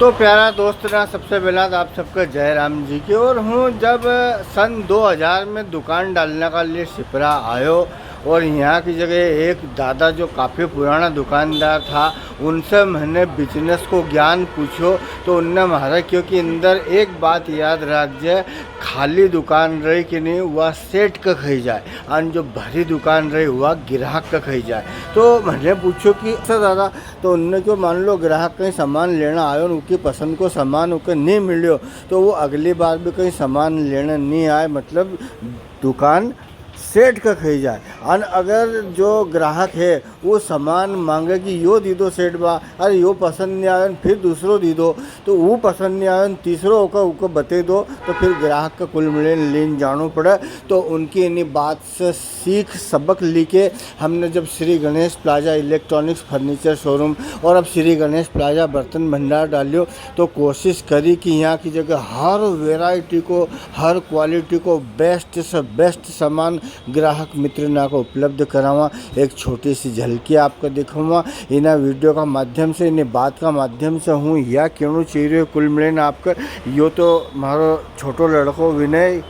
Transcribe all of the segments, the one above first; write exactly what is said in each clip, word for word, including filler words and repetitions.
तो प्यारा दोस्त ना, सबसे पहला तो आप सबका जय राम जी की। और हूँ जब सन दो हज़ार में दुकान डालने का लिए सिपरा आयो, और यहाँ की जगह एक दादा जो काफ़ी पुराना दुकानदार था, उनसे मैंने बिजनेस को ज्ञान पूछो, तो उनने म्हारे क्यो कि इंदर, एक बात याद रख जे, खाली दुकान रही कि नहीं, वह सेठ का खाई जाए, अन जो भरी दुकान रही, वह ग्राहक का खाई जाए। तो मैंने पूछो कि सर दादा, तो उनने क्यो, मान लो ग्राहक कहीं सामान लेना आयो न उकी पसंद को सामान उके नहीं मिल्यो, तो वो अगली बार भी कहीं सामान लेने नहीं आए, मतलब दुकान सेठ का खाई जाए। अन अगर जो ग्राहक है वो सामान मांगे कि यो दी दो सेठ बा, अरे यो पसंद नहीं आयो न फिर दूसरो दी दो, तो वो पसंद नहीं आयो न तीसरो उके, उके बते दो, तो फिर ग्राहक का कुल मिले लेन जानो पड़े। तो उनकी इन्हीं बात से सीख सबक ली के हमने जब Shri Ganesh plaza electronics furniture showroom और अब श्री गणेश प्लाजा बर्तन भंडार डालियो, तो कोशिश करी कि यहाँ की जगह हर वैरायटी को, हर क्वालिटी को बेस्ट से बेस्ट सामान ग्राहक मित्र ना को उपलब्ध करावां। एक छोटी सी झलकी आपको दिखावां इना वीडियो का माध्यम से, इन्हीं बात का माध्यम से। हूँ या कहणो चाहिए कुल मिलन आपका, यो तो म्हारो छोटो लड़को विनय,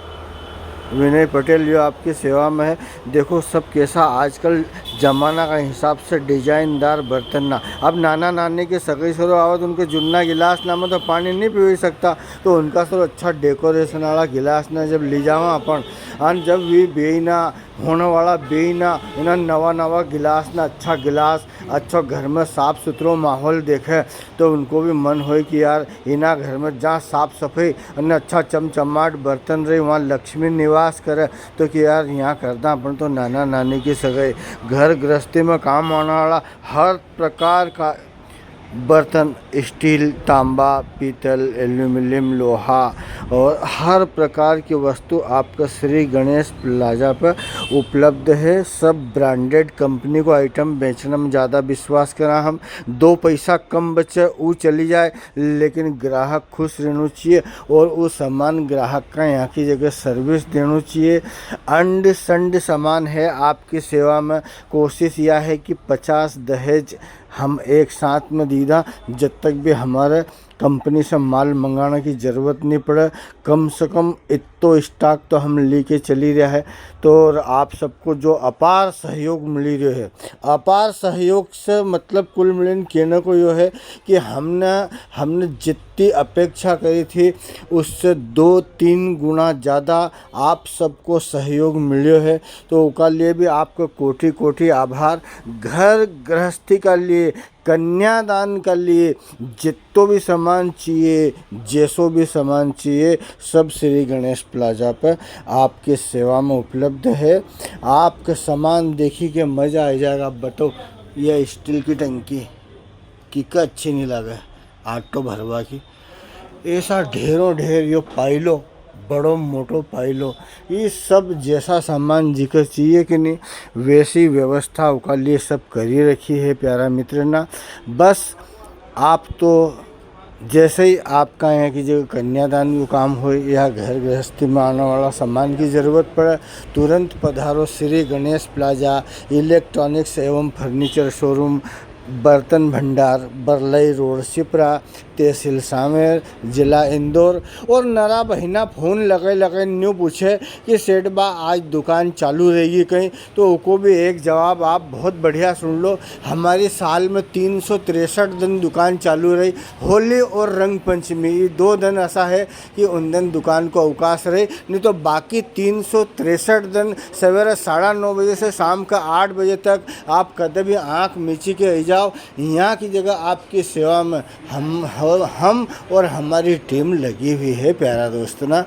विनय पटेल, यो आपकी सेवा में है। देखो सब कैसा आजकल जमाना का हिसाब से डिजाइनदार बर्तन ना। अब नाना नानी के सगाई सरो आवे तो उनके जुन्ना गिलास ना में तो पानी नहीं पी सकता, तो उनका सरो अच्छा डेकोरेशन वाला गिलास ना जब ले जावा अपन, अन जब वी बेई ना होने वाला बेई ना, इन्हें नवा नवा गिलास ना, अच्छा गिलास, अच्छा घर में साफ सुथरो माहौल देखे, तो उनको भी मन होए कि यार इना घर में जहाँ साफ सफाई अने अच्छा चमचमाट बर्तन रही, वहाँ लक्ष्मी निवास करे। तो कि यार यहाँ करता अपन तो नाना नानी की सगाई, घर गृहस्थी में काम आने वाला हर प्रकार का बर्तन, स्टील, तांबा, पीतल, एल्यूमिनियम, लोहा और हर प्रकार की वस्तु आपका श्री गणेश प्लाजा पर उपलब्ध है। सब ब्रांडेड कंपनी को आइटम बेचने में ज़्यादा विश्वास करा हम। दो पैसा कम बचे, वो चली जाए, लेकिन ग्राहक खुश रहना चाहिए और वो सामान ग्राहक का यहाँ की जगह सर्विस देना चाहिए। अंड संड सामान है आपकी सेवा में। कोशिश यह है कि पचास दहेज हम एक साथ में दीदा, जब तक भी हमारे कंपनी से माल मंगाने की ज़रूरत नहीं पड़े। कम से कम इतो स्टॉक तो हम लेके चली रहा है। तो और आप सबको जो अपार सहयोग मिली रह्यो है, अपार सहयोग से मतलब कुल मिलन कहने को यो है कि हमने, हमने जितनी अपेक्षा करी थी उससे दो तीन गुना ज़्यादा आप सबको सहयोग मिल्यो है। तो उका लिए भी आपको कोटि कोटि आभार। घर गृहस्थी का लिए, कन्यादान का लिए जित्तो भी सामान चाहिए, जैसो भी सामान चाहिए, सब श्री गणेश प्लाजा पे आपके सेवा में उपलब्ध है। आपके सामान देखी के मजा आ जाएगा। बताओ, ये स्टील की टंकी किका अच्छी नहीं लगे आटो भरवा की। ऐसा ढेरों ढेर यो पाइलो, बड़ो मोटो पाइलो, ये सब जैसा सामान जिकर चाहिए कि नहीं, वैसी व्यवस्था उका लिए सब करी रखी है प्यारा मित्र ना। बस आप तो जैसे ही आपका यहाँ की जगह कन्यादान को काम हो या घर गृहस्थी में आने वाला सामान की ज़रूरत पड़े, तुरंत पधारो श्री गणेश प्लाजा इलेक्ट्रॉनिक्स एवं फर्नीचर शोरूम, बर्तन भंडार, बरलई रोड, शिप्रा, तहसील सांवेर, जिला इंदौर। और नरा बहिना फोन लगे लगे न्यू पूछे कि सेठ बा, आज दुकान चालू रहेगी कहीं? तो उको भी एक जवाब आप बहुत बढ़िया सुन लो। हमारी साल में तीन सौ तिरसठ दिन दुकान चालू रही। होली और रंग पंचमी, ये दो दिन ऐसा है कि उन दिन दुकान को अवकाश रहे, नहीं तो बाकी तीन सौ तिरसठ दिन सवेरे साढ़ा नौ बजे से शाम का आठ बजे तक आप कदे भी आँख मीची के आई जाओ। यहाँ की जगह आपकी सेवा में हम, हम और हमारी टीम लगी हुई है प्यारा दोस्त ना।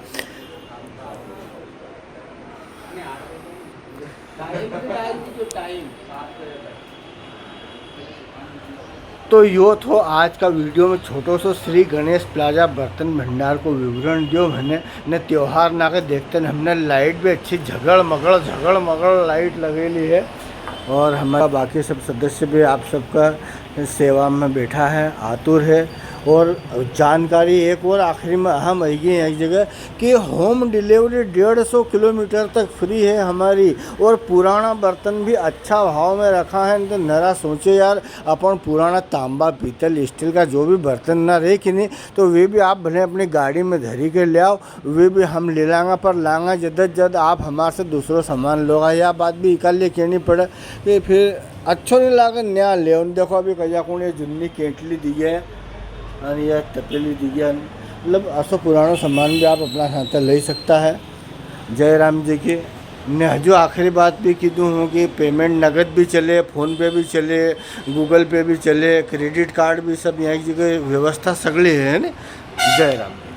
तो यो थो आज का वीडियो में छोटो सो श्री गणेश प्लाजा बर्तन भंडार को विवरण दियो मैंने। ने त्योहार ना के देखते ने हमने लाइट भी अच्छी झगड़ मगड़, झगड़ मगड़ लाइट लगेली है। और हमारा बाकी सब सदस्य भी आप सबका सेवा में बैठा है, आतुर है। और जानकारी एक और आखिरी में अहम है कि एक जगह कि home delivery डेढ़ सौ किलोमीटर तक free है हमारी, और पुराना बर्तन भी अच्छा भाव में रखा है। तो नरा सोचो यार, अपन पुराना तांबा, पीतल, steel का जो भी बर्तन ना रहे कि नहीं, तो वे भी आप भले अपनी गाड़ी में धरी के ले आओ, वे भी हम ले लांगा, पर लांगा जद जद आप हमारे से दूसरो सामान लोगा। या बात भी इकालिए कहनी पड़े कि फिर अच्छो नहीं लागे, न्या ले। उन देखो, अभी कजा कौन ये जुन्नी केटली दी है, और ये तपेली दी है, मतलब असो पुरानो सामान भी आप अपना साथ ले सकता है। जय राम जी की। ने हजू आखिरी बात भी कीधु हूँ कि payment नगद भी चले, PhonePe भी चले, Google Pay भी चले, credit card भी, सब यहाँ की जगह व्यवस्था सगली है ने। जय राम।